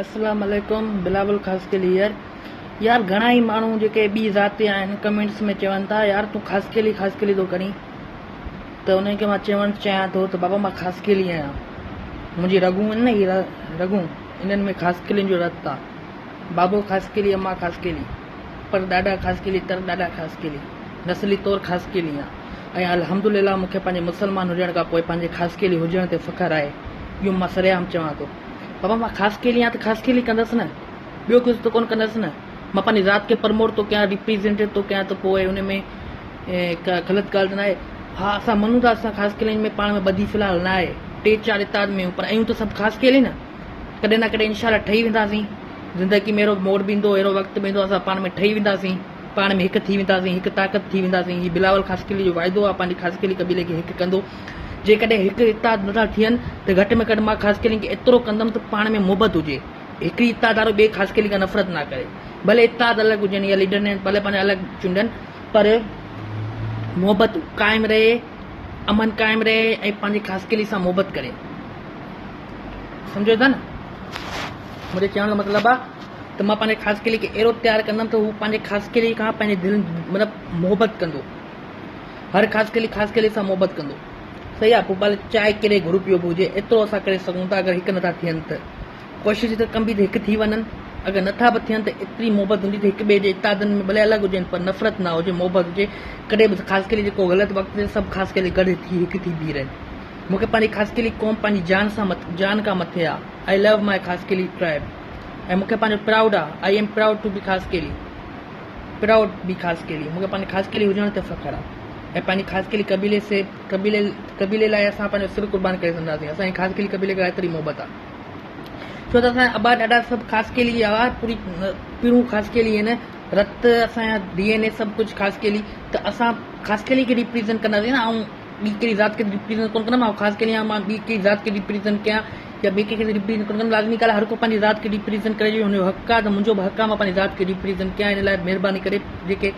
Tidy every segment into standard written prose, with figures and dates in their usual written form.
اسلام عليڪم بلاول خاصخيلي هيئر يار گهڻا ئي ماڻهو جيڪي ٻي ذات جا آهن ڪمينٽس ۾ چون ٿا يار تون خاصخيلي خاصخيلي ٿو ڪرين ته انهن کي مان چوڻ چاهيان ٿو ته بابا مان خاصخيلي آهيان منهنجي رڳون آهن نه هي رڳون انهن ۾ خاصخيلين جو رت آهي بابو خاصخيلي اما خاصخيلي پر ڏاڏا خاصخيلي تر ڏاڏا خاصخيلي نسلي طور خاصخيلي آهيان ۽ الحمدلله مون کي پنهنجي مسلمان هجڻ کان پوء پنهنجي خاصخيلي هجڻ تي فخر آهي اهو مان سرعام چوان ٿو بابا مان خاصخيلي آهيان ته خاصخيلي ڪندس نه ٻيو ڪجهه ته ڪونه ڪندس نه مان پنهنجي ذات کي پرموٽ ٿو ڪيان ريپريزينٽ ٿو ڪيان ته پوء ان ۾ ڪا غلط ڳالهه ته ناهي ها اسان مڃون ٿا اسان خاصخيلين ۾ پاڻ ۾ ٻڌي في الحال ناهي ٽي چار اتحاد ۾ آهيون پر آهيون ته سڀ خاصخيلي نه ڪڏهن نه ڪڏهن انشاء الله ٺهي وينداسين زندگي ۾ اهڙو موڙ به ايندو اهڙو وقت به ايندو اسان پاڻ ۾ ٺهي وينداسين پاڻ ۾ هڪ ٿي وينداسين هڪ طاقت ٿي وينداسين هي بلاول خاصخيلي جو واعدو آهي پنهنجي خاصخيلي قبيلي کي هڪ ڪندو جيڪڏهن هڪ اتحاد نٿا ٿين ته گهٽ ۾ گهٽ مان خاصخيلين کي ايترو ڪندم ته پاڻ ۾ محبت هجي هڪڙي اتحاد وارو ٻئي خاصخيلي کان نفرت نه ڪري ڀلي اتحاد الڳ هجن يا ليڊر ڀلي پنهنجا الڳ چونڊن پر محبت قائم رهي امن قائم رهي ۽ پنهنجي خاصخيلي سان محبت ڪري سمجهو ٿا نه منهنجي چوڻ جو مطلب آ ته مان پنهنجي خاصخيلي کي اهڙو تيار ڪندم ته هو پنهنجي خاصخيلي کان پنهنجي دل مطلب محبت ڪندو هر خاصخيلي خاصخيلي سان محبت ڪندو صحيح آ پوء ڀلي چاهي ڪهڙي گروپ جو به هجي ايترو اسان ڪري سگهون ٿا اگر هڪ نٿا ٿين ته ڪوشش ته ڪنبي ته هڪ ٿي وڃن اگر نٿا به ٿين ته ايتري محبت هوندي ته هڪ ٻئي جي اتحادن ۾ ڀلي الڳ هجن پر نفرت نه هجي محبت هجي ڪڏهن به خاصخيلي جيڪو غلط وقت تي سڀ خاصخيلي گڏ ٿي هڪ ٿي بيهي رهن مون کي پنهنجي خاصخيلي قوم پنهنجي جان سان جان کان مٿي آ I love my Khaskheli tribe ۽ مون کي پنهنجو پرائوڊ آ I am proud to be Khaskheli proud be Khaskheli مون کي پنهنجي خاصخيلي هجڻ تي فخر آ ۽ پنهنجي خاصخيلي قبيلي سي قبيلي قبيلي لاء اسان پنهنجو سر قربان ڪري سگهنداسين اسان جي خاصخيلي قبيلي کان ايتري محبت آ ڇو ته اسان جا ابا ڏاڏا سڀ خاصخيلي هئا پوري پيرون خاصخيلي آهن رت اسان جا ڊي اين اي سڀ ڪجهه خاصخيلي ته اسان خاصخيلي کي ريپريزنٽ ڪنداسين نه آئون ٻي ڪهڙي ذات کي ريپريزنٽ ڪونه ڪندم آئون خاصخيلي آهيان مان ٻي ڪهڙي ذات کي ريپريزنٽ ڪيان يا ٻي ڪنهن کي ريپريزنٽ ڪونه ڪندم لازمي ڳالهه آهي هر ڪو پنهنجي ذات کي ريپريزنٽ ڪري جو هن جو حق آهي ته منهنجو به حق آهي مان پنهنجي ذات کي ريپريزنٽ ڪيان ان لاء مهرباني ڪري جيڪي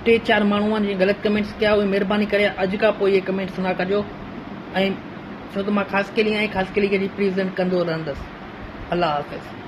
ٽي چار ماڻهو آهن جن غلط ڪمينٽس ڪيا اهي مهرباني ڪري اڄ کان پوء اهي ڪمينٽس نه ڪجو ۽ ڇو ته مان خاصخيلي آهيان خاصخيلي کي ريپريزنٽ ڪندو رهندس الله حافظ.